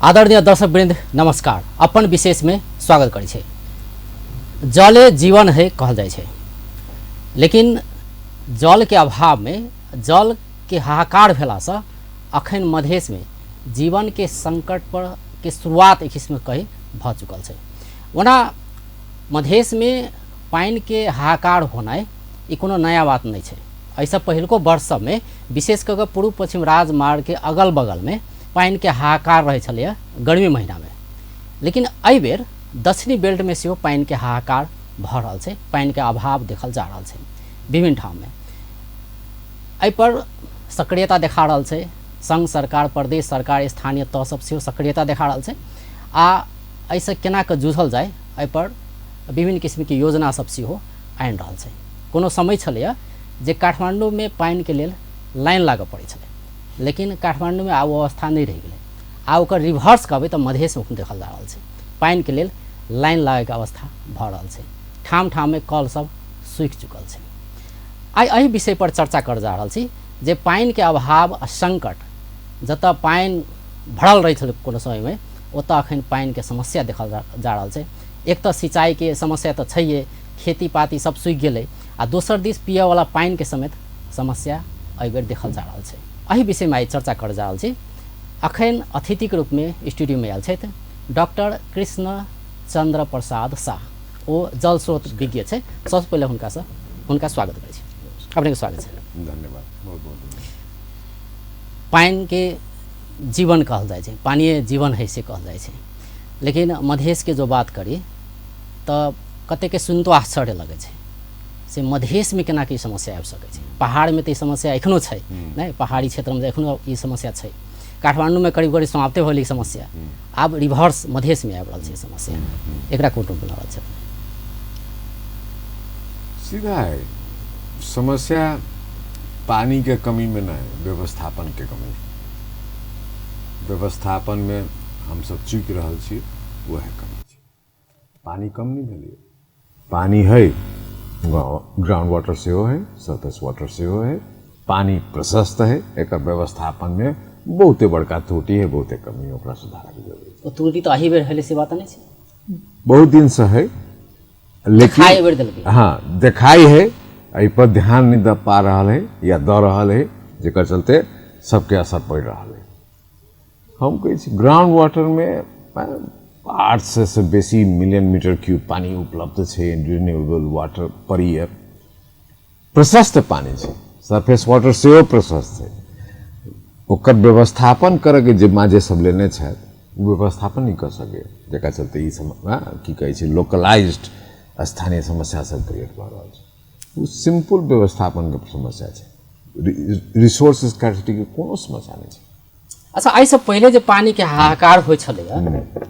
आदरणीय दर्शक वृंद नमस्कार। अपन विशेष में स्वागत करै छै। जले जीवन है कहल जाइ छै, लेकिन जल के अभाव में जल के हाहाकार भेलासँ अखन मधेश में जीवन के संकट पर के शुरुआत एक किस्म कही भऽ चुकल छै। ओना मधेश में पानि के हाहाकार होनाइ ई कोनो नया बात नहि छै। एहिसँ पहिलको वर्ष सबमे विशेष कऽ कऽ पूर्व पश्चिम राजमार्ग के अगल बगल में पानि के हाहाकार रहै छलैए गर्मी महीनामे, लेकिन एहिबेर दक्षिणी बेल्टमे सेहो पानि के हाहाकार भऽ रहल छै। पानि के अभाव देखल जा रहल छै विभिन्न ठाममे। एहिपर सक्रियता देखा रहल छै संघ सरकार, प्रदेश सरकार, स्थानीय तह सब सेहो सक्रियता देखा रहल छै आ एहिसँ केना कऽ जूझल जाय एहिपर विभिन्न किस्मके योजना सब सेहो आनि रहल छै। कोनो समय छलैए जे काठमाण्डूमे पानिके लेल लाइन लागऽ पड़ै छलै, लेकिन काठमाण्डूमे आब ओ अवस्था नहि रहि गेलै। आब ओकर रिभर्स कहबै तऽ मधेशमे एखन देखल जा रहल छै पानिके लेल लाइन लागैके अवस्था भऽ रहल छै। ठाम ठाममे कल सब सूखि चुकल छै। आइ एहि विषयपर चर्चा करऽ जा रहल छी जे पानिके अभाव आ सङ्कट, जतऽ पानि भरल रहै छलै कोनो समयमे, ओतऽ एखन पानिके समस्या देखल जा रहल छै। एक तऽ सिंचाइके समस्या तऽ छैहे, खेती पाती सब सूखि गेलै आ दोसर दिस पियऽवला पानिके समेत समस्या एहिबेर देखल जा रहल छै। एहि विषयमे आइ चर्चा करऽ जा रहल छी। अखन अतिथिके रूपमे स्टूडियोमे आयल छथि डॉक्टर कृष्ण चंद्र प्रसाद शाह। ओ जल स्रोत विज्ञ छै। सबसँ पहिले हुनकासँ हुनका स्वागत करै छी। अपनेके स्वागत छै। धन्यवाद, बहुत बहुत धन्यवाद। पानिके जीवन कहल जाइ छै, पानिए जीवन है से कहल जाइ छै, लेकिन मधेशके जो बात करी तऽ कतेकके सुनितो आश्चर्य लगै छै से मधेशमे केना की समस्या आबि सकै छै। पहाड़मे तऽ ई समस्या एखनो छै नहि, पहाड़ी क्षेत्रमे तऽ एखनो ई समस्या छै। काठमाण्डूमे करीब करीब समाप्ते भेल ई समस्या, आब रिवर्स मधेशमे आबि रहल छै ई समस्या। एकरा कोन रूपमे रहल छै? सीधा है, समस्या पानी के कमी में नहीं है, व्यवस्थापन के कमी है। व्यवस्थापन में हम सब चूकि रहल छी, वह कमी छै। पानी कम नहीं भेलै, पानी है, ग्राउंड वाटर सेहो है, सरफेस वाटर सेहो है, पानी प्रशस्त है। एकर व्यवस्थापन में बहुते बड़का त्रुटि है, बहुते कमी है, ओकरा सुधारके जरूरत छै। त्रुटि तऽ एहि बेर भेलै से बात नहि छै, बहुत दिन से है, लेकिन हाँ देखाई है, एहि पर ध्यान नहीं दे पा रहल है या दऽ रहल है, जेकर चलते सबके असर पड़ि रहल है। हम कहै छी ग्राउंड वाटरमे 800 से बेसी मिलियन मीटर क्यूब पानी उपलब्ध छै, रिन्यूएबल वाटर पर ईयर प्रशस्त पानी छै, सरफेस वाटर सेहो प्रशस्त छै। ओकर व्यवस्थापन करऽके जिम्मा जे सब लेने छथि ओ व्यवस्थापन नहि कऽ सकैए, जकरा चलते ई सम की कहै छै लोकलाइज्ड स्थानीय समस्या सब क्रिएट भऽ रहल छै। ओ सिम्पल व्यवस्थापनके समस्या छै, रिसोर्स स्कार्सिटीके कोनो समस्या नहि छै। अच्छा, एहिसँ पहिले जे पानिके हाहाकार होइ छलैए,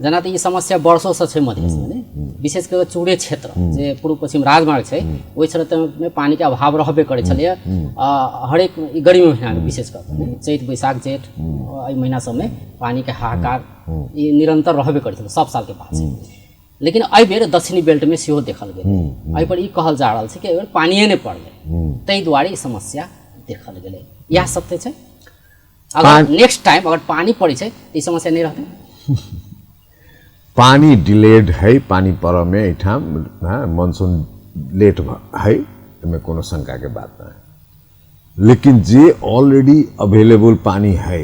जेना तऽ ई समस्या वर्षोसँ छै मधेशमे ने, विशेष कऽ चूरे क्षेत्र जे पूर्व पश्चिम राजमार्ग छै ओहि क्षेत्रमे पानिके अभाव रहबे करै छलैए हरेक गर्मी महिनामे, विशेष कऽ चैत बैसाख जेठ एहि महिना सबमे पानिके हाहाकार ई निरन्तर रहबे करै छलै सब सालके बात छै। लेकिन एहि बेर दक्षिणी बेल्टमे सेहो देखल गेल। एहिपर ई कहल जा रहल छै कि एहि बेर पानिए नहि पड़लै, ताहि दुआरे ई समस्या देखल गेलै। इएह सत्य छै। अगर नेक्स्ट टाइम अगर पानी पड़ै छै तऽ ई समस्या नहि रहतै। पानी डिलेड है, पानी पड़ऽमे एहिठाम मानसून लेट है, एहिमे कोनो शंकाके बात नहि है। लेकिन जे ऑलरेडी अवेलेबल पानी है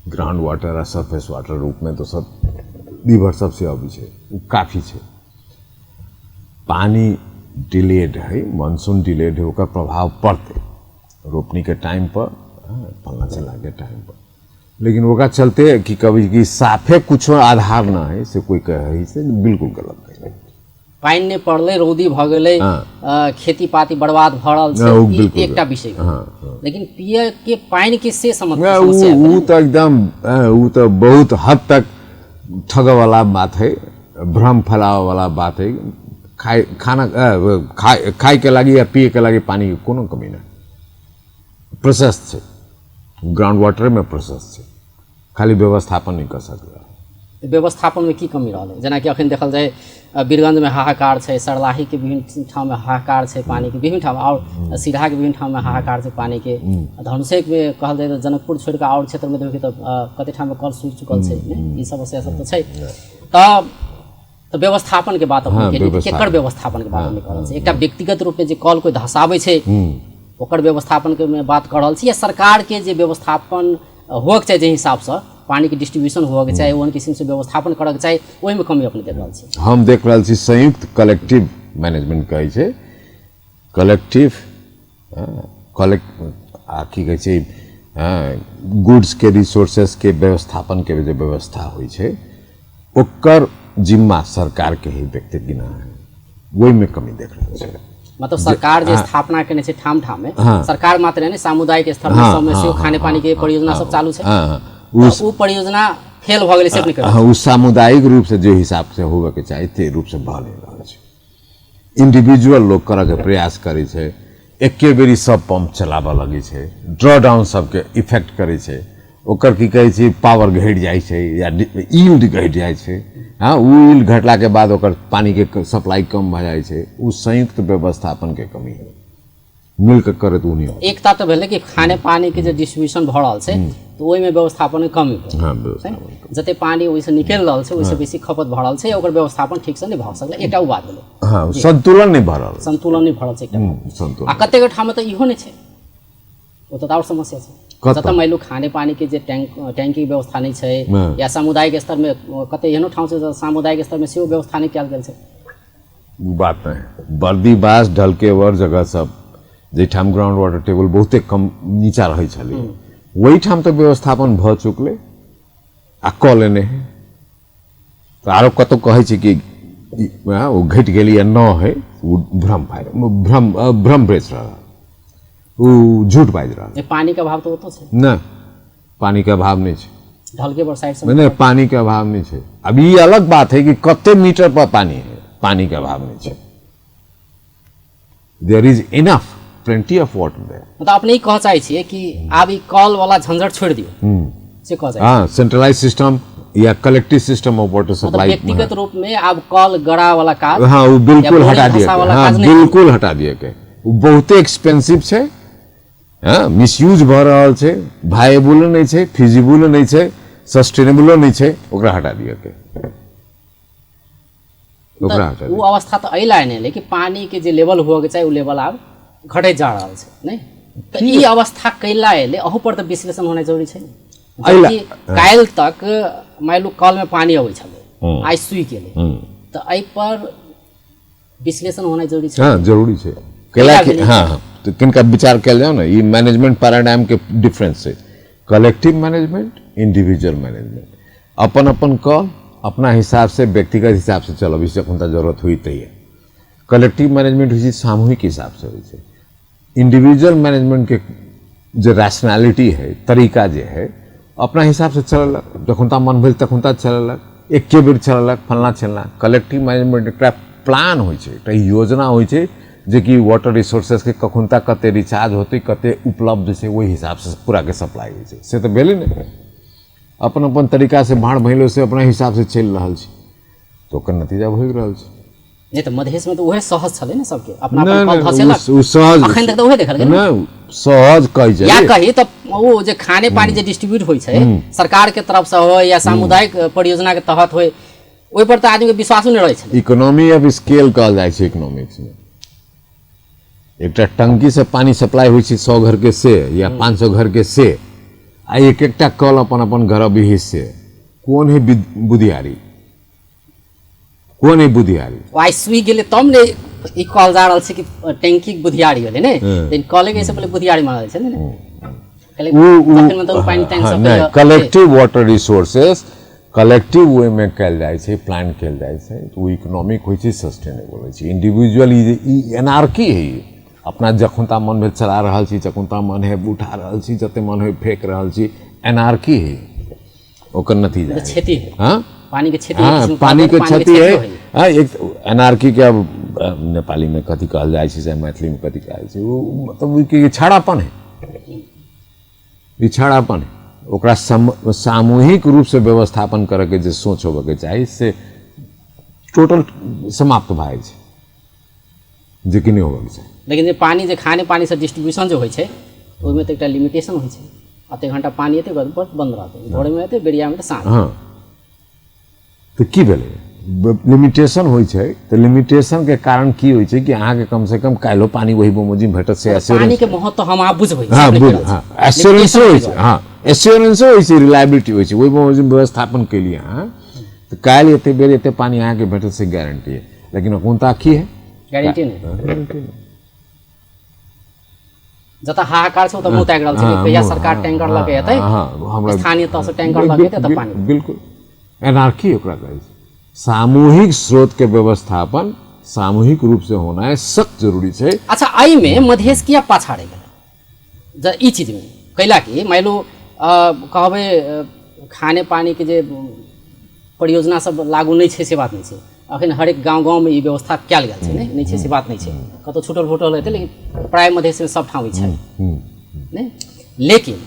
ग्राउंड वाटर आ सरफेस वाटर रूपमे, तो सब रिवर सबसे अबै छै, ओ काफी छै। पानी डिलेड है, मानसून डिलेड है, ओकर प्रभाव पड़तै रोपनीके टाइम पर, फलना चिल्लाके टाइम पर। लेकिन ओकरा चलते कि कभी कि साफे कुछो आधार न है से कोई कहै से बिल्कुल गलत है। पानि नहि पड़लै, रौदी भऽ गेलै, खेती पाती बर्बाद भऽ रहल छै, एकटा विषय। लेकिन पिए के पानि के से समस्या ओ तऽ एकदम ओ तऽ बहुत हद तक ठगऽ वाला बात है, भ्रम फैलावे वाला बात है। खाए खाना खाए खाएके लागि या पिएके लागि पानीके कोनो कमी नहि, प्रशस्त छै, ग्राउंड वाटरमे प्रशस्त छै, खाली व्यवस्थापन नहि कऽ सकलै। व्यवस्थापन में की कमी रहलै? जेनाकि अखन देखल जाय वीरगंज में हाहाकार छै, सरलाही के विभिन्न ठाम में हाहाकार छै पानी के, विभिन्न ठाम, और सिरहा के विभिन्न ठाम में हाहाकार छै पानी के। धनुषे में कहल जाय तऽ जनकपुर छोड़ि कऽ आओर क्षेत्र में देखबै तऽ कते ठाम में कल सूखि चुकल छै ने, ई समस्या सब तऽ छै। तऽ व्यवस्थापन के बात अपने केलियै, केकर व्यवस्थापन के बात अपने कऽ रहल छी? एकटा व्यक्तिगत रूप में जे कल कोइ धसाबै छै ओकर व्यवस्थापन के बात कऽ रहल छी, या सरकार के जे व्यवस्थापन होअके चाही, जाहि हिसाबसँ पानी के डिस्ट्रीब्यूशन होअके चाही, ओहन किसिमसँ व्यवस्थापन करऽके चाही, ओहिमे कमी अपने देख रहल छी? हम देख रहल छी संयुक्त कलेक्टिव मैनेजमेंट कहै छै, कलेक्टिव कलेक्ट आ की कहै छै गुड्सके रिसोर्सेसके व्यवस्थापनके जे व्यवस्था होइ छै ओकर जिम्मा सरकारके ही व्यक्ति गिना है, ओहिमे कमी देख रहल छै। मतलब सरकार जे स्थापना केने छै ठाम ठाम में, सरकार मात्र नहि, सामुदायिक स्तर में सब में सेहो खाने पानी के परियोजना सब चालू छै, ओ परियोजना फेल भऽ गेलै से अपने। हाँ, ओ सामुदायिक रूप से जे हिसाब से होबे के चाही ते रूप से भऽ नहि रहल छै। इंडिविजुअल लोग करऽ के प्रयास करै छै, एके बेरी सब पंप चलाबऽ लगै छै, ड्रॉ डाउन सबके इफेक्ट करै छै, ओकर की कहै छै पावर घटि जाइ छै या यील्ड घटि जाइ छै। हाँ, ओ यील्ड घटलाके बाद ओकर पानीके सप्लाई कम भऽ जाइ छै। ओ संयुक्त व्यवस्थापनके कमी है, मिलके करे तऽ ओ नहि होत। एकता तऽ भेलै कि खाने पानी के जे डिस्ट्रीब्यूशन भऽ रहल छै तऽ ओहिमे व्यवस्थापन के कमी भेल। हाँ, व्यवस्थापन जते पानी ओहिसँ निकलि रहल छै ओहिसँ बेसी खपत भऽ रहल छै, ओकर व्यवस्थापन ठीकसँ नहि भऽ सकलै, एकटा ओ बात भेलै। हाँ, संतुलन नहि भऽ रहल, संतुलन नहि भऽ रहल छै एकटा। संतुलन आ कतेक ठाम तऽ इहो नहि छै, ओतऽ तऽ आओर समस्या छै। जतऽ मानि लू खाने पानी के जे टैंकी के व्यवस्था नहि छै, या सामुदायिक स्तर में कते एहनो ठाम छै सामुदायिक स्तर में सेहो व्यवस्था नहि कयल गेल छै। बात नहि, बर्दीबास ढलकेवर जगह सब जाहिठाम ग्राउंड वाटर टेबल बहुते कम नीचा रहै छलै ओहिठाम तऽ व्यवस्थापन भऽ चुकलै आ कऽ लेने है। तऽ आरो कतहु कहै छै कि ओ घटि गेलै या न है, ओ भ्रम भ्रम भ्रम बेच रहल, ओ झूठ बाजि रहल। पानी के अभाव तऽ ओतऽ छै नहि, पानी के अभाव नहि छै ढलकेवर साइड से, नहीं पानी के अभाव नहीं छै। अब ई अलग बात है कि कते मीटर पर पानी है, पानी के अभाव नहीं छै। There is enough plenty of water there. मतलब अपने ई कह चाहै छियै कि आब ई कल वाला झंझट छोड़ि दियौ, से कह चाहै? हाँ, सेंट्रलाइज सिस्टम या collective system of water supply. व्यक्तिगत रूप में आब कल गड़ा वाला काज, हाँ, वो बिल्कुल हटा दिए, हाँ बिल्कुल हटा दिए के। वो बहुते एक्सपेंसिव छै, हाँ मिसयूज भऽ रहल छै, भायबुलो नहि छै, फिजिबुलो नहि छै, सस्टेनेबलो नहि छै, ओकरा हटा दिए के, ओकरा हटा। ओ अवस्था तऽ एहि लाइन एलै कि पानी के जे लेवल हुअ के चाही ओ लेवल आब घटैत जा रहल छै, नहि तऽ ई अवस्था कैला एलै, अहू पर तऽ विश्लेषण होनाइ जरूरी छै। काल्हि तक मानि लू कल में पानी अबै छलै, आइ सूखि गेलै, तऽ एहि पर विश्लेषण होनाइ जरूरी छै। हाँ जरूरी छै। कैला कि हाँ, तऽ किनका विचार कयल जाउ ने, ई मैनेजमेंट पैराडाइम के डिफरेंस छै, कलेक्टिव मैनेजमेंट, इंडिविजुअल मैनेजमेंट। अपन अपन कल अपना हिसाब से व्यक्तिगत हिसाब से चलब, ई जखन तक जरूरत हुई तहिया। कलेक्टिव मैनेजमेंट होइ छै सामूहिक हिसाब से होइ छै। इंडिविजुअल मैनेजमेंट के जे रैशनैलिटी है, तरीका जे है, अपना हिसाब से चललक, जखन तक मन भेल तखन तक चललक, एके बेर चललक, फलना चिलना। कलेक्टिव मैनेजमेंट एकटा प्लान होइ छै, एकटा योजना होइ छै जेकि वाटर रिसोर्सेसके कखन तक कते रिचार्ज होतै, कते उपलब्ध छै, ओहि हिसाबसँ पूराके सप्लाई होइ छै। से तऽ भेलै ने, अपन अपन तरीकासँ भाँड़ भैलो से अपना हिसाबसँ चलि रहल छै, तऽ ओकर नतीजा भोगि रहल छै। नहि तऽ मधेशमे तऽ उएह सहज छलै ने सबके, अपना अपन कल धसेलक, ओ सहज अखन तक तऽ उएह देखल गेल। नहि सहज कहै छै या कही तऽ ओ जे खाने पानी जे डिस्ट्रीब्यूट होइ छै सरकार के तरफ से हो या सामुदायिक परियोजना के तहत होय, ओहि पर तऽ आदमी के विश्वासो नहि रहै छलै। इकोनॉमी ऑफ स्केल कहल जाइ छै इकोनॉमिक्स में। एकटा टंकी से पानी सप्लाई होइ छै 100 घर के से या 500 घर के से, आ एक एकटा कल अपन अपन घर अभी से, कोन है बुधियारी, कोन है बुधियारी? आइ सुइ गेलै तब ने ई कहल जा रहल छै कि टंकी के बुधियारी होलै ने, लेकिन कले के पहिले बुधियारी मानल छै ने। Collective water resources collective way में कयल जाइ छै, प्लान कयल जाइ छै, तऽ ओ इकोनॉमिक होइ छै, सस्टेनेबल होइ छै। इंडिविजुअल ई एनार्की है, अपना जखुनता मन भेल चला रहल छी, जखुनता मन है उठा रहल छी, जते मन है फेंक रहल छी, एनार्की है, ओकर नतीजा क्षति है। हाँ पानी के क्षति, हाँ पानी के क्षति है। हाँ एक एनार्की के अब नेपाली में कथी कहल जाइ छै, चाहे मैथिली में कथी कहल जाइ छै, ओ मतलब छाड़ापन है, ई छाड़ापन है। ओकरा सामूहिक रूपसँ व्यवस्थापन करैके जे सोच होबऽके चाही से टोटल समाप्त भए जाइ छै, जेकि नहि होबऽके चाही। लेकिन जे पानी जे खाने पानीसँ डिस्ट्रीब्यूशन जे होइ छै ओहिमे तऽ एकटा लिमिटेशन होइ छै, एतेक घंटा पानी एतै बंद रहतै, भोरमे एतै, बेरियामे तऽ साँझ। हँ, तऽ की भेलै, लिमिटेशन होइ छै तऽ लिमिटेशनके कारण की होइ छै कि अहाँके कमसँ कम काल्हिो पानी वही बमोजिम भेटत, से एश्योरेंस। पानीके महत्व हम अहाँ बुझबै। हँ, बुझ, हँ, एश्योरेंसो होइ छै, हँ, एश्योरेंसो होइ छै, रिलायबिलिटी होइ छै। ओहि बमोजिम व्यवस्थापन केलियै अहाँ तऽ काल्हि एते बेर एते पानी अहाँके भेटत से गारंटी है, लेकिन अखुनता की है? गारंटी नहीं। गारंटी नहीं। जतऽ हाहाकार छै ओतऽ मुँह ताकि रहल छै कि कहिया सरकार टैंकर लऽ के एतै, स्थानीय तहसँ टैंकर लऽ के एतै तऽ पानी। बिल्कुल एनार्की ओकरा कहै छै। सामूहिक स्रोत के व्यवस्थापन सामूहिक रूप से होना है सख्त जरूरी छै। अच्छा, एहिमे मधेश किया पाछा रहि गेलै ई चीजमे? कैला कि मानि लो कहबै खाने पानीके जे परियोजना सब लागू नहि छै से बात नहि छै, अखन हरेक गाँव गाँवमे ई व्यवस्था कयल गेल छै, नहि छै से बात नहि छै, कतहु छूटल फूटल हेतै लेकिन प्राय मधेशमे सब ठाम ई छै नहि। लेकिन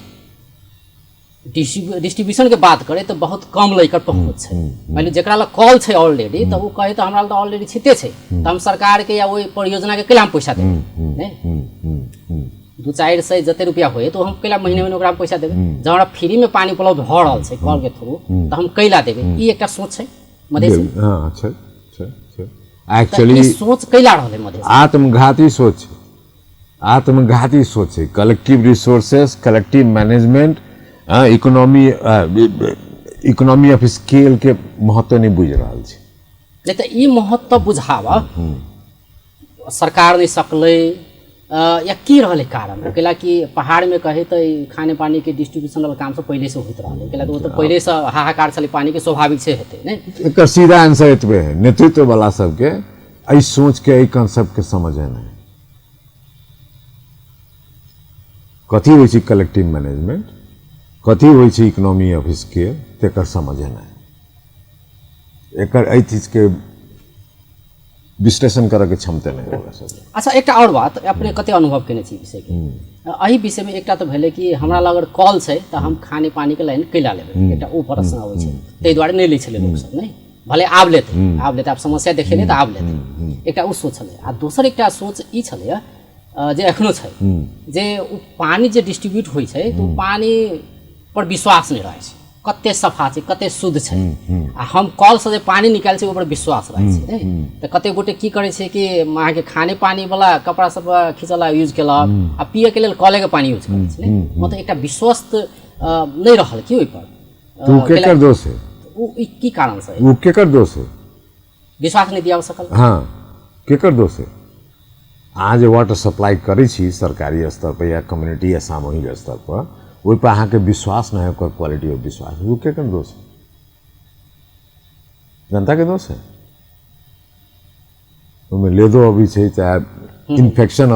डिस्ट्रीब्यूशनके बात करै तऽ बहुत कम लैकर पहुँच छै। मानि लियौ जकरा लग कॉल छै ऑलरेडी तऽ ओ कहै तऽ हमरा लग तऽ ऑलरेडी छिते छै, तऽ हम सरकारके या ओहि परियोजनाके कैला हम पैसा देबै? नहि, 200-400 जते रुपया होय तऽ हम कैला महीने महीने ओकरा पैसा देबै? जब हमरा फ्रीमे पानी उपलब्ध भऽ रहल छै कॉलके थ्रू तऽ हम कैला देबै? ई एकटा सोच छै मधेश। हँ, छै छै छै। एक्चुअली सोच कैला रहलै मधेश? आत्मघाती सोच छै, आत्मघाती सोच छै। Collective resources, collective management, economy, economy of scale के महत्व नहि बुझि रहल छै। नहि तऽ ई महत्व बुझाब सरकार नहि सकलै या की रहलै कारण? कैला कि पहाड़मे कहै तऽ खाने पानीके डिस्ट्रीब्यूशन वाला काम सब पहिलेसँ होइत रहलै, कैला तऽ ओ तऽ पहिलेसँ हाहाकार छलै पानीके, स्वाभाविक छै हेतै नहि। एकर सीधा आंसर एतबे है, नेतृत्व वाला सबके एहि सोचके एहि कॉन्सेप्टके समझ नहि। कथी होइ छै कलेक्टिव मैनेजमेंट, कथी होइ छै इकोनॉमी ऑफ स्केल, तेकर समझ नहि। एकर एहि चीजके विश्लेषण करऽके क्षमता नहि ओकरा सबके। अच्छा, एकटा आओर बात, अपने कते अनुभव केने छी विषयके? एहि विषयमे एकटा तऽ भेलै कि हमरा लग अगर कॉल छै तऽ हम खाने पानीके लाइन कैला लेबै, एकटा ओ प्रश्न अबै छै, ताहि दुआरे नहि लै छलै लोकसब, नहि भले आब लेतै, आब लेतै, आब समस्या देखेलै तऽ आब लेतै, एकटा ओ सोच छलै। आ दोसर एकटा सोच ई छलैए जे एखनो छै जे ओ पानी जे डिस्ट्रीब्यूट होइ छै तऽ ओ पानी पर विश्वास नहि रहै छै, कते सफा छै, कते शुद्ध छै, आ हम कलसँ जे पानी निकालै छै ओहिपर विश्वास रहै छै नहि। तऽ कते गोटे की करै छै कि अहाँके खाने पानीवला कपड़ा सब खिचला यूज केलक आ पियैके लेल कलेके पानी यूज करै छै, नहि मतलब एकटा विश्वस्त नहि रहल की ओहिपर। तऽ ओ केकर दोष है? ओ ई की कारणसँ? ओ केकर दोष है? विश्वास नहि दिया सकल। हँ, केकर दोष है? अहाँ जे वाटर सप्लाई करै छी सरकारी स्तर पर या कम्युनिटी या सामूहिक स्तर पर, ओहिपर अहाँके विश्वास नहि है, ओकर क्वालिटी ऑफ विश्वास, ओ केकर दोष है? जनताके दोष है? ओहिमे लेदो अबै छै, चाहे इन्फेक्शन,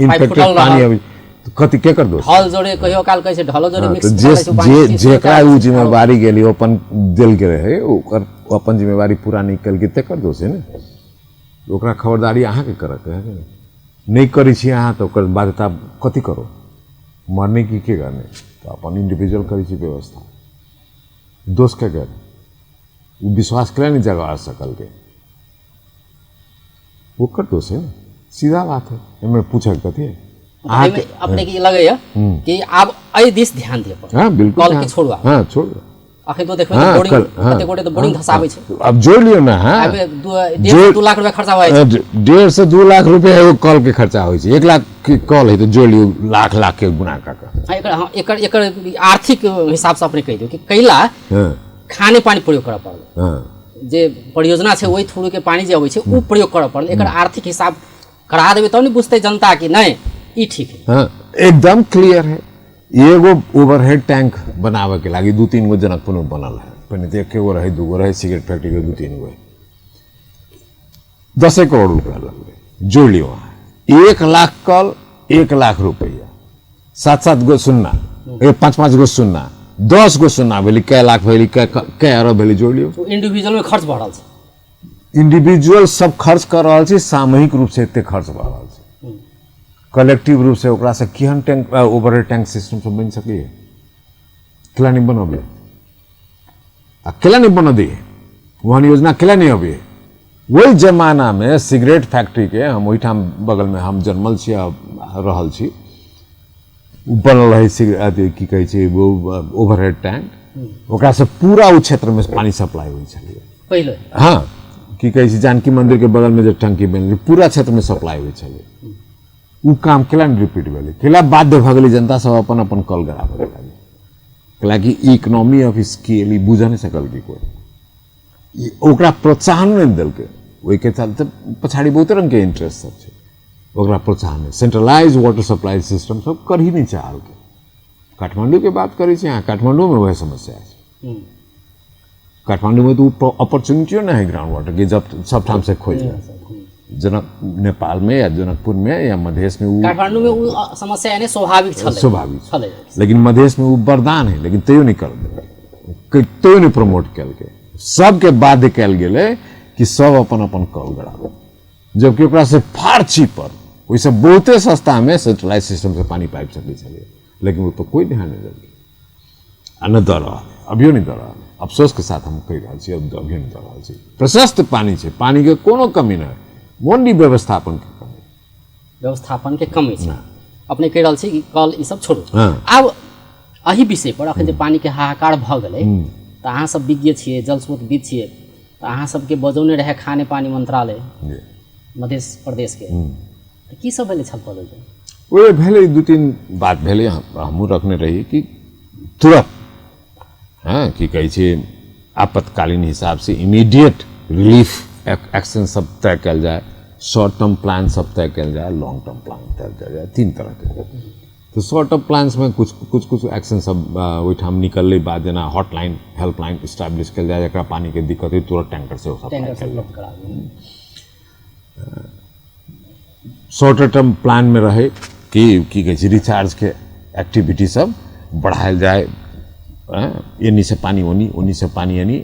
इन्फेक्टेड पानी अबै, कथी केकर दोष? ढल जोड़े कहियो काल कहै छै ढलो जोड़े मिक्स जे जे जेकरा ओ जिम्मेवारी गेली अपन देल गेल रहै, ओकर अपन जिम्मेवारी पूरा नहि केलकै, तेकर दोष है ने। ओकरा खबरदारी अहाँके करऽके है, नहि करै छी अहाँ तऽ ओकर बाध्यता कथी करो, मरने की के करने, तऽ अपन इंडिविजुअल करै छी व्यवस्था। दोष के कर? ओ विश्वास करै नहि जगा सकल के, ओकर दोष है ने, सीधा बात है, एहिमे पूछल कथी है? अहाँके अपने के लगैया कि आब एहि दिस ध्यान दिअ पड़त? हँ बिल्कुल, कल के छोड़ू। हँ छोड़ू। अखन तो देखबै तऽ बोरिंग, कते गोटे तऽ बोरिंग धसाबै छै। अब जोड़ लियौ ने। हँ, 1.5 से 2 लाख रुपया खर्चा होइ छै। 1.5 से 2 लाख रुपया एगो कल के खर्चा होइ छै, 1 लाख के कल है तऽ जोड़ लियौ लाख लाख के गुणा कऽ कऽ। एकर एकर एकर आर्थिक हिसाबसँ अपने कहि दियौ कि कैला खाने पानी प्रयोग करऽ पड़लै? हँ, जे परियोजना छै ओहि थ्रू के पानी जे अबै छै ओ प्रयोग करऽ पड़लै, एकर आर्थिक हिसाब करा देबै तब ने बुझतै जनता कि नहि ई ठीक है। हाँ, एकदम क्लियर है। एगो ओवरहेड टैंक बनाबे के लागी 2-3 गो जनकपुर में बनल है, पहिने तऽ एके गो रहे, 2 गो रहे, सिगरेट फैक्ट्री के 2-3 गो, 10 करोड़ रुपया लगलै, जोड़ लियौ अहाँ 1 लाख कल 1 लाख रुपया, 7-7 गो सुन्ना, 5-5 गो सुन्ना, 10 गो सुन्ना भेलै, कै लाख भेलै, कै अरब भेलै, जोड़ लियौ। इंडिविजुअल में खर्च बढ़ल छै, इंडिविजुअल सब खर्च कर रहल छै, सामूहिक रूप से एते खर्च भऽ रहल छै, कलेक्टिव रूप से ओकरा से केहन टैंक ओवरहेड टैंक सिस्टम सब बनि सकैए? केला नहि बनबै आ केला नहि बनऽ दिहे, ओहन योजना केला नहि अबै। ओहि जमानामे सिगरेट फैक्ट्रीके हम ओहिठाम बगलमे हम जन्मल छी आ रहल छी, ओ बनल रहै अथी की कहै छै ओवरहेड टैंक, ओकरासँ पूरा ओ क्षेत्रमे पानि सप्लाई होइ छलैए पहिले। हँ, की कहै छै जानकी मन्दिरके बगलमे जे टंकी बनलै पूरा क्षेत्रमे सप्लाई होइ छलै। ओ काम केला नहि रिपीट भेलै, केला बाध्य भऽ गेलै जनता सब अपन अपन कल गराबऽ लागि, कैलाकि इकोनॉमी ऑफ स्केल ई बुझऽ नहि सकल कि कोइ ओकरा प्रोत्साहन नहि देलकै। ओहिके चलते पछाड़ी बहुत रङ्गके इंटरेस्ट सब छै, ओकरा प्रोत्साहन नहि, सेंट्रलाइज वाटर सप्लाई सिस्टम सब करही नहि चाहलकै। काठमाण्डूके बात करै छी अहाँ, काठमाण्डूमे वएह समस्या छै। काठमाण्डूमे तऽ ओ अपॉर्चुनिटियो नहि है ग्राउंड वाटर के, जब सब ठाम से खोजि जाए, जनक नेपालमे या जनकपुरमे या मधेशमे ओ काठमाण्डूमे ओ समस्या एने स्वाभाविक छलै, स्वाभाविक छलै, लेकिन मधेशमे ओ वरदान है, लेकिन तैयो नहि कर देलकै, तैयो नहि प्रमोट केलकै। सबके बाध्य कयल गेलै कि सब अपन अपन कल गड़ाबै, जबकि ओकरा से फार चीपर, ओहिसँ बहुते सस्तामे सेंट्रलाइज सिस्टमसँ पानि पाबि सकै छलै, लेकिन ओहिपर कोइ ध्यान नहि देलकै आ नहि दऽ रहल है, अभियो नहि दऽ रहल है। अफसोसके साथ हम कहि रहल छी, अभियो नहि दऽ रहल छी। प्रशस्त पानि छै, पानिके कोनो कमी नहि, ओनली व्यवस्थापनके कमी, व्यवस्थापनके कमी छै। अपने कहि रहल छी कि कल ई सब छोड़ू। आब एहि विषय पर अखन जे पानिके हाहाकार भऽ गेलै तऽ अहाँ सब विज्ञ छियै, जल स्रोतविद छियै, तऽ अहाँ सबके बजौने रहै खाने पानी मंत्रालय मध्य प्रदेशके, तऽ की सब भेलै छलफल? ओहि भेलै दू तीन बात भेलै। हमहूँ रखने रही कि तुरंत हँ की कहै छै आपातकालीन हिसाबसँ इमीडिएट रिलीफ एक्शन सब तय कयल जाय, शॉर्ट टर्म प्लान सब तय कयल जाय, लॉन्ग टर्म प्लान तय कयल जाय, तीन तरहके। तऽ शॉर्ट टर्म प्लान्समे कुछ कुछ कुछ एक्शन सब ओहिठाम निकललै बात, जेना हॉटलाइन हेल्पलाइन इस्टेब्लिश कयल जाय, जकरा पानिके दिक्कत होइ तुरंत टैंकर से सप्लाई कयल जाय। शॉर्ट टर्म प्लानमे रहै कि की कहै छै रिचार्जके एक्टिविटी सब बढ़ायल जाय, एनी से पानी ओनी, ओनी से पानी एनी,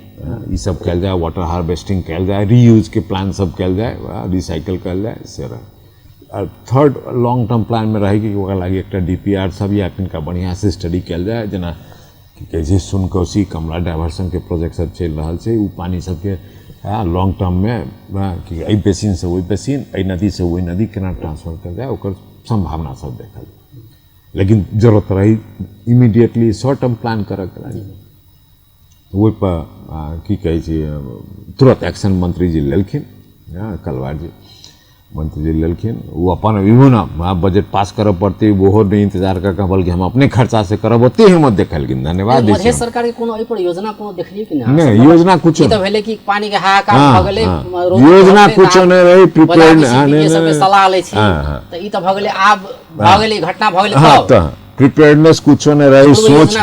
ई सब कयल जाय, वाटर हार्वेस्टिंग कयल जाय, रीयूजके प्लान सब कयल जाय, रिसाइकिल कयल जाय, से रहै। आ थर्ड लॉन्ग टर्म प्लानमे रहै कि ओकरा लागि एकटा DPR सब या किनका बढ़िआँसँ स्टडी कयल जाय, जेना की कहै छै सुनकोशी कमला डाइवर्सनके प्रोजेक्ट सब चलि रहल छै, ओ पानि सबके लॉन्ग टर्ममे कि एहि बेसिनसँ ओहि बेसिन, एहि नदीसँ ओहि नदी केना ट्रांसफर कयल जाय, ओकर सम्भावना सब देखल जाय। लेकिन जरूरत रही इमीडिएटली शॉर्ट टर्म प्लान करऽके लागि, ओहिपर की कहै छै तुरंत एक्शन मंत्री जी लेलखिन, कलवार जी मंत्री जी लेलखिन। ओ अपन इहो ने बजट पास करऽ पड़तै, ओहो नहि इंतजार कऽ कऽ, बल्कि हम अपने खर्चा से करब, ओते हिम्मत देखेलखिन। धन्यवाद। मधेश सरकार के कोनो एहि पर योजना कोनो देखलियै कि नहि? नहि, योजना कुछो ई तऽ भेलै कि पानी के हाहाकार भऽ गेलै, योजना कुछो नहि रही, प्रिपेयर्ड सबके सलाह लै छी, तऽ ई तऽ भऽ गेलै, आब भऽ गेलै घटना भऽ गेलै, तऽ प्रिपेयर्डनेस कुछो नहि रही, सोच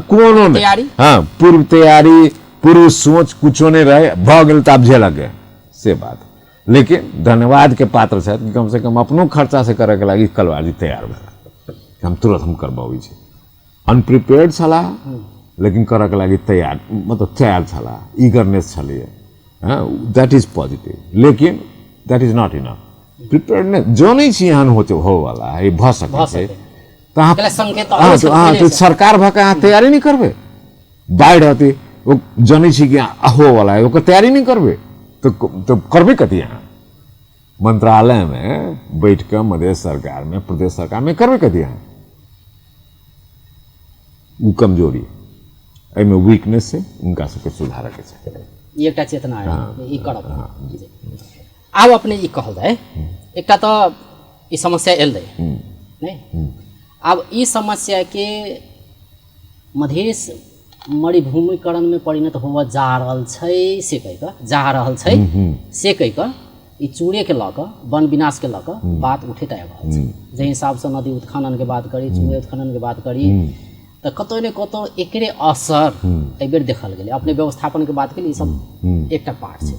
कोनो नहि, हाँ पूर्व तैयारी पूर्व सोच कुछो नहि रहे, भऽ गेल तऽ आब झेलऽ से बात। लेकिन धन्यवाद के पात्र छथि कि कम से कम अपनो खर्चा से करऽके लागि कलवार जी तैयार भेला, हम तुरंत हम करबाबै छी। अनप्रिपेयर्ड छलाह लेकिन करऽके लागि तैयार, मतलब तैयार छलाह, ईगरनेस छलैए, हँ that is positive, लेकिन that is not enough. Preparedness जनै छी एहन होवला है, भऽ सकै छै, तऽ अहाँ सरकार भऽ कऽ अहाँ तैयारी नहि करबै, बाढ़ि अतै ओ जनै छी कि होवला है, ओकर तैयारी नहि करबै तऽ करबै कथी? अहाँ मंत्रालयमे बैठ कऽ मधेश सरकारमे प्रदेश सरकारमे करबै कथी अहाँ? ओ कमजोरी एहिमे वीकनेस छै, हुनका सबके सुधारऽके छै। ई एकटा चेतना है, ई करब। आब अपने ई कहल जाय, एकटा तऽ ई समस्या एलै नहि, आब ई समस्याके मधेश मरुभूमिकरणमे परिणत होबऽ जा रहल छै से कहि कऽ, जा रहल छै से कहि कऽ ई चूड़ेके लऽ कऽ वन विनाशके लऽ कऽ बात उठैत आबि रहल छै। जाहि हिसाबसँ नदी उत्खननके बात करी, चूड़े उत्खननके बात करी, तऽ कतहु ने कतहु एकरे असर एहिबेर देखल गेलै। अपने व्यवस्थापनके बात केली, ई सब एकटा पार्ट छै,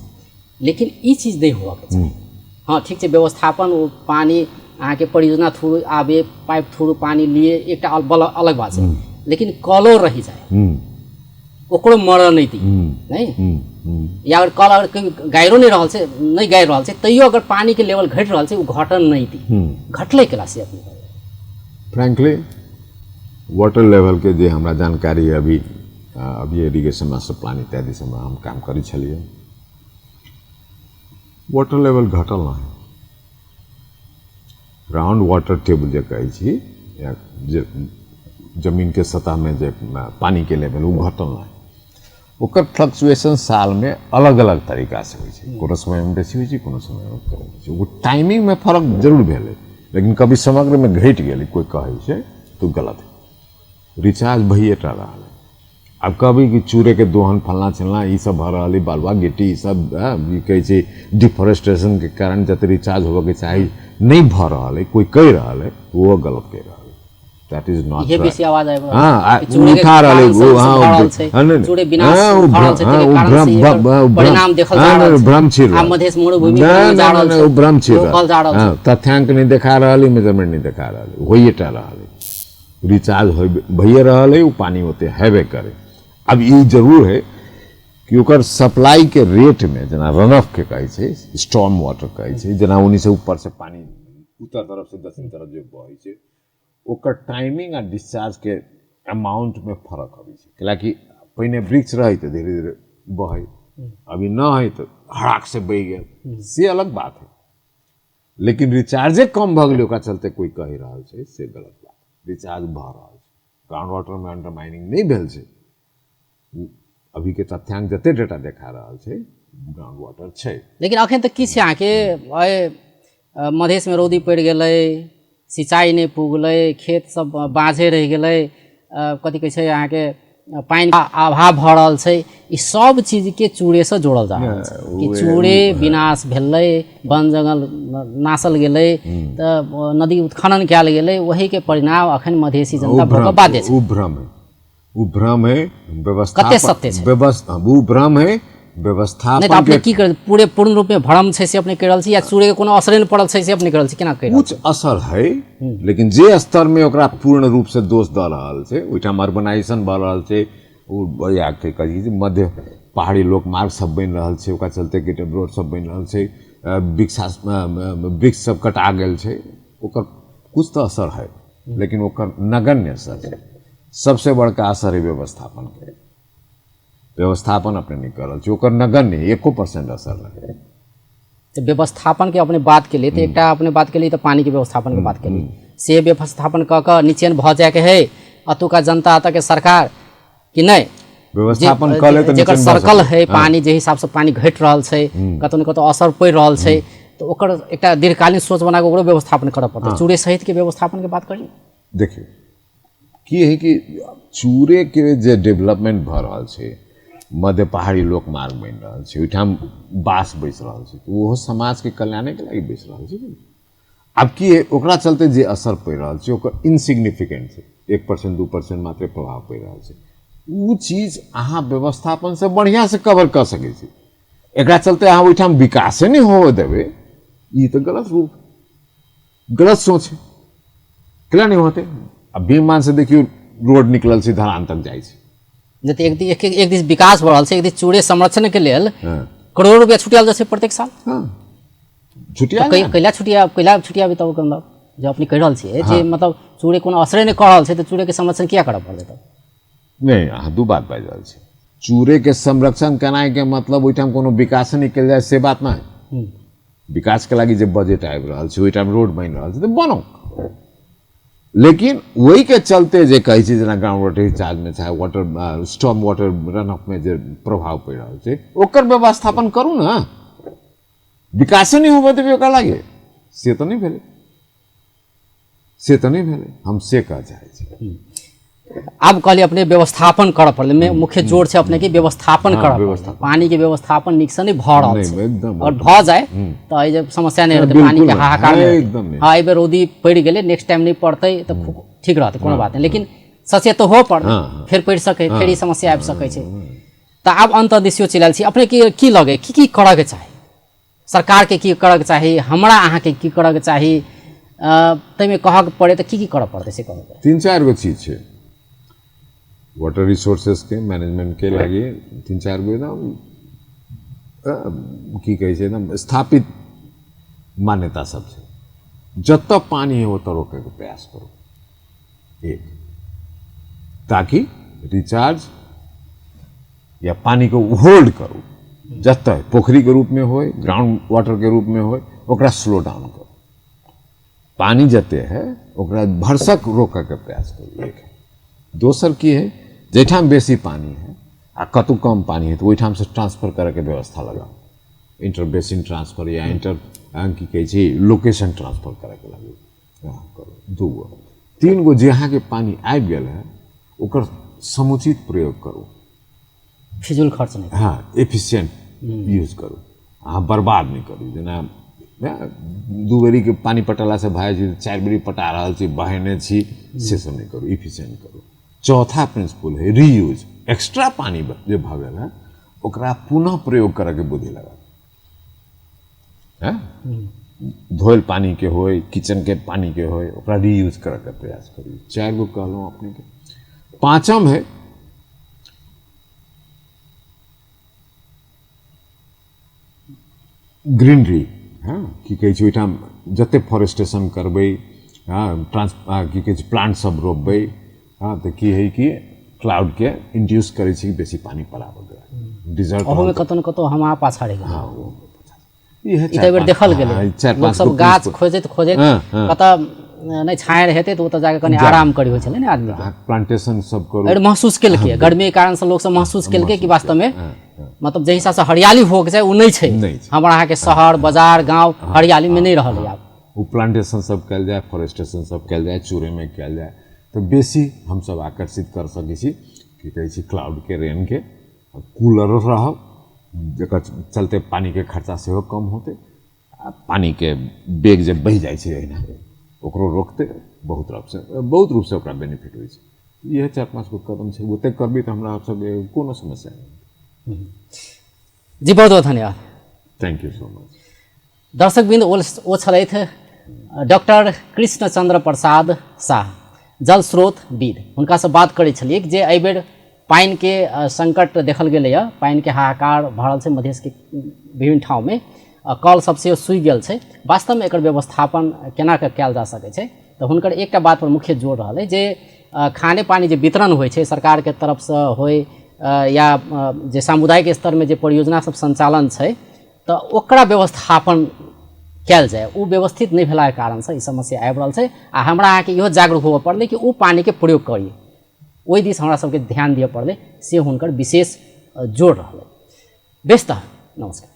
लेकिन ई चीज नहि होबऽके चाही। हाँ ठीक छै, व्यवस्थापन ओ पानी अहाँके परियोजना थ्रू आबे, पाइप थ्रू पानी लिए एकटा अलग बात छै, लेकिन कलो रहि जाए ओकरो मरऽ नहि दी नहीं, या अगर कल अगर गायरो नहि रहल छै, नहि गारि रहल छै, तैयो अगर पानीके लेवल घटि रहल छै ओ घटन नहि दी, घटलै केला से अपने? फ्रैंकली वाटर लेवल के जे हमरा जानकारी अभी अभी इरिगेशन मास्टर प्लान इत्यादि सबमे हम काम करै छलियै, वाटर लेवल घटल नहि। ग्राउंड वाटर टेबल जे कहै छी या जे जमीनके सतहमे जे पानिके लेवल, ओ घटल नहि। ओकर फ्लक्चुएशन सालमे अलग अलग तरीकासँ होइ छै, कोनो समयमे बेसी होइ छै, कोनो समयमे कम होइ छै। ओ टाइमिंगमे फरक जरूर भेलै, लेकिन कभी समग्रमे घटि गेलै कोइ कहै छै तऽ गलत है। रिचार्ज भइए टा रहल है। आब कहबै कि चूड़ेके दोहन फल्लाँ चिल्लाँ ई सब भऽ रहल है, बालुआ गिट्टी ई सब, ई कहै छै डिफोरेस्टेशनके कारण जते रिचार्ज होबऽके चाही नहि भऽ रहल है, कोइ कहि रहल है, ओहो गलत कहि रहल है। That is not इहे बेसी आवाज आबि रहल हाँ, छै। चूड़े के उठा रहल है, कारण से वो, ई सब हाँ, भऽ रहल वो, छै। हाँ, नहीं, चूड़े विनाश हाँ, वो भऽ रहल छै, भ्रम, ताहिके हाँ, कारण से वो एकर भ्रम, परिणाम देखल जा हाँ, रहल नहीं, छै। भ्रम छी आ रहल। मधेश मरुभूमि नहीं, बनल जा नहीं, रहल नहीं, छै। वो भ्रम छी रहल। रोकल जा रहल छै। हाँ, तथ्यांक नहीं देखा रहल है, मेजरमेंट नहीं देखा रहल है, होइए टा रहल है। रिचार्ज भइए रहल है, वो पानी ओते हेबे करे। अब ई जरूर है कि ओकर सप्लाई के रेट में जेना रनऑफ के कहै छै, स्टॉर्म वाटर कहै छै, जेना ओनी से ऊपर से पानी उत्तर तरफ से दक्षिण तरफ जे बहै छै, ओकर टाइमिंग आ डिस्चार्ज के अमाउंट में फरक अबै छै। कैलाकि पहिने वृक्ष रहै तऽ धीरे धीरे बहै, अभी न है तऽ हड़ाक से बहि गेल, से अलग बात है। लेकिन रिचार्जे कम भऽ गेलै ओकरा चलते कोइ कहि रहल छै से गलत बात। रिचार्ज भऽ रहल छै, ग्राउंड वाटर में अंडरमाइनिंग नहि भेल छै। अभी के तथ्यांक जते डेटा देखा रहल छै, ग्राउंड वाटर छै। लेकिन अखन तऽ की छै अहाँके मधेशमे रौदी पड़ि गेलै, सिंचाई नहि पुगलै, खेत सब बाँझे रहि गेलै, कथी कहै छै अहाँके पानि अभाव भऽ रहल छै। ई सब चीजके चूड़ेसँ जोड़ल जा रहल छै कि चूड़े विनाश भेलै, वन जंगल नासल गेलै, तऽ नदी उत्खनन कयल गेलै, ओहिके परिणाम अखन मधेसी जनता भोगऽ बाध्य छै। ओ भ्रम है, ओ भ्रम है। व्यवस्था कते सत्य छै? व्यवस्था ओ भ्रम है, व्यवस्थापन नहि तऽ अपने की कर पूरे पूर्ण रूपमे भ्रम छै से अपने कहि रहल छी, या चूड़े के कोनो असरे नहि पड़ल छै से अपने कहि रहल छी, केना कहि रहल? कुछ असर है, लेकिन जे स्तर में ओकरा पूर्ण रूप से दोष दऽ रहल छै, ओहिठाम अर्बनाइजेशन भऽ रहल छै, ओ या के कही जे मध्य पहाड़ी लोक मार्ग सब बनि रहल छै, ओकरा चलते गेट रोड सब बनि रहल छै, वृक्ष सब कटा गेल छै, ओकर कुछ तऽ असर है, लेकिन ओकर नगण्य असर छै। सबसे बड़का असर है व्यवस्थापन के। व्यवस्थापन अपने नहि कऽ रहल छै, ओकर नगण्य 1% असर नहि। तऽ व्यवस्थापन के अपने बात के लिए तऽ एकटा अपने बात के लिए तऽ पानी के व्यवस्थापन के बात के लिए से व्यवस्थापन कऽ कऽ निचेन भऽ जायके है अतुका जनता, अतऽ के सरकार कि नहि व्यवस्थापन कऽ ले तऽ जेकर निचेन भऽ सर्कल सकै। है, पानी जे हिसाब से पानी घटि रहल छै, कतौ ने कतौ असर पड़ि रहल छै, तऽ ओकर एकटा दीर्घकालीन सोच बना कऽ ओकरो व्यवस्थापन करऽ पड़तै। चूड़े सहित के व्यवस्थापन के बात करी। देखियौ की है कि चूड़े के जे डेवलपमेंट भऽ रहल छै, मध्य पहाड़ी लोक मार्ग बनि रहल छै, ओहिठाम बास बैस रहल छै, तऽ ओहो समाजके कल्याणेके लागि बैस रहल छै कि नहि? आब की है ओकरा चलते जे असर पड़ि रहल छै ओकर इनसिग्निफिकेंट छै, 1% 2% मात्रे प्रभाव पड़ि रहल छै। ओ चीज अहाँ व्यवस्थापनसँ बढ़िआँसँ कवर कऽ सकै छी। एकरा चलते अहाँ ओहिठाम विकासे नहि होबऽ देबै, ई तऽ गलत रूप, गलत सोच है। केना नहि होतै? आ बेमान से देखियौ रोड निकलल छै धरान तक जाइ छै। जे एक एक एक दिस विकास भऽ रहल छै, एक दिस चूड़े संरक्षण के लेल करोड़ों रुपया छुटियाल जाइ छै प्रत्येक साल। हाँ, छुटिया कैला छुटिया, कैला छुटियाबी तब मतलब जे अपने कहि रहल छियै जे मतलब चूड़े कोनो असरे नहि कऽ रहल छै तऽ चूड़े के संरक्षण किया करऽ पड़तै तब? नहि, अहाँ दू बात बाजि रहल छी। चूड़े के संरक्षण केनाइ के मतलब ओहिठाम कोनो विकास नहि कयल जाय से बात नहि। विकास के लागि जे बजट आबि रहल छै, ओहिठाम रोड बनि रहल छै तऽ बनो, लेकिन ओहि के चलते जे कहै छै जेना ग्राउंड वाटर रिचार्ज में चाहे वाटर स्टॉर्म वाटर रनऑफ में जे प्रभाव पड़ि रहल छै ओकर व्यवस्थापन करू ने। विकासे नहि होबऽ देबै ओकरा लागि से तऽ नहि भेलै, से तऽ नहि भेलै, हम से कहऽ चाहै छी। आब कहलियै अपने व्यवस्थापन करऽ पड़लै, मुख्य जोर छै अपने के व्यवस्थापन करऽ पड़लै। पानी के व्यवस्थापन नीक से नहि भऽ रहल छै, एकदम और भऽ जाय तऽ एहि जे समस्या नहि रहतै, पानी के हाहाकार नहि। एकदम नहि। हाँ, एहि बेर रौदी पड़ि गेलै, नेक्स्ट टाइम नहि पड़तै तऽ ठीक रहतै, कोनो बात नहि, लेकिन सचेत होबऽ पड़तै, फेर पड़ि सकै, फेर ई समस्या आबि सकै छै। तऽ आब अन्त दिसियो चलि आयल छी। अपने के की लगै की की करऽके चाही, सरकारके की करऽके चाही, हमरा अहाँके की करऽके चाही, ताहिमे कहऽके पड़ै तऽ की की करऽ पड़तै से कहू। 3-4 गो चीज छै वाटर रिसोर्सेज के मैनेजमेंट के लागि, 3-4 गो एकदम की कहै छै एकदम स्थापित मान्यता सब छै। जतऽ पानी है ओतऽ रोकैके प्रयास करू, एक। ताकि रिचार्ज या पानी को होल्ड करू, जतय पोखरीके रूपमे होय, ग्राउंड वाटरके रूपमे होय, ओकरा स्लो डाउन करू। पानी जते है ओकरा भरसक रोकऽके प्रयास करू। एक है। दोसर की है, जाहिठाम बेसी पानी है आ कतहु कम पानी है तऽ ओहिठामसँ ट्रांसफर करऽके व्यवस्था लगाउ। इंटर बेसिन ट्रांसफर या इंटर की कहै छै लोकेशन ट्रांसफर करऽके लागू करू। 2 गो 3 गो जे अहाँके पानी आबि गेल है ओकर समुचित प्रयोग करू, फिजूल खर्च नहि। हाँ, एफिशिएंट यूज करू, अहाँ बर्बाद नहि करू। जेना 2 बेरीके पानी पटेलासँ भए जाइ छै, 4 बेरी पटा रहल छी, बहेने छी, से सब नहि करू, इफिशिएंट करू। चौथा प्रिंसिपल है रीयूज। एक्स्ट्रा पानी जे भऽ गेल है ओकरा पुनः प्रयोग करऽके बुद्धि लगाउ। धोयल पानी के होय, किचन के पानी के होय, ओकरा रीयूज करऽके प्रयास करू। 4 गो कहलहुँ अपने के। 5म है ग्रीनरी। हाँ, की कहै छै ओहिठाम जते फॉरेस्टेशन करबै, हाँ, की कहै छै प्लांट सब रोपबै, हाँ, तऽ की है कि क्लाउड के इंड्यूस करै छै बेसी पानी पड़ाबऽ। डिजर्ट ओहोमे कतौ न कतौ हम अहाँ पाछा रहि गेलहुँ। हाँ, इएह ई तऽ बेर देखल गेलै, लोक सब गाछ खोजैत खोजैत कतऽ नहि छाया हेतै तऽ ओतऽ जाके कनि आराम करी होइ छलै ने आदमी। प्लांटेशन सब करू। महसूस केलकै गर्मी के कारण से लोक सब महसूस केलकै कि वास्तवमे मतलब जाहि हिसाबसँ हरियाली होके चाही ओ नहि छै। हमर अहाँके शहर बाजार गाँव हरियालीमे नहि रहल आब। ओ प्लांटेशन सब कयल जाय, फॉरेस्टेशन सब कयल जाय, चूड़ेमे कयल जाय तऽ बेसी हमसब आकर्षित कर सकै छी की कहै छै क्लाउडके, रेनके। कूलरो रहब जकर चलते पानीके खर्चा सेहो कम होतै, आ पानीके बेग जे बहि जाइ छै एहिना ओकरो रोकतै। बहुत रूपसँ ओकरा बेनिफिट होइ छै। इएह 4-5 गो कदम छै, ओतेक करबै तऽ हमरा सबके कोनो समस्या नहि। जी, बहुत बहुत धन्यवाद। Thank you so much. दर्शकबिंद ओ छलथि डॉक्टर कृष्णचंद्र प्रसाद शाह, जल स्रोत विद। हुनकासँ बात करै छलियै जे एहिबेर पानिके संकट देखल गेलैए, पानिके हाहाकार भऽ रहल छै मधेशके विभिन्न ठाउँमे, कल सब सेहो सूखि गेल छै। वास्तवमे एकर व्यवस्थापन केना कऽ कयल जा सकै छै, तऽ हुनकर एकटा बात पर मुख्य जोर रहलै जे खाने पानी जे वितरण होइ छै सरकारके तरफसँ होइ या जे सामुदायिक स्तरमे जे परियोजना सब सञ्चालन छै तऽ ओकरा व्यवस्थापन कयल जाय। ओ व्यवस्थित नहि भेलाके कारणसँ ई समस्या आबि रहल छै। आ हमरा अहाँके इहो जागरूक होबऽ पड़लै कि ओ पानीके प्रयोग करी, ओहि दिस हमरा सबके ध्यान दिअ पड़लै, से हुनकर विशेष जोर रहलै। बेस तऽ नमस्कार।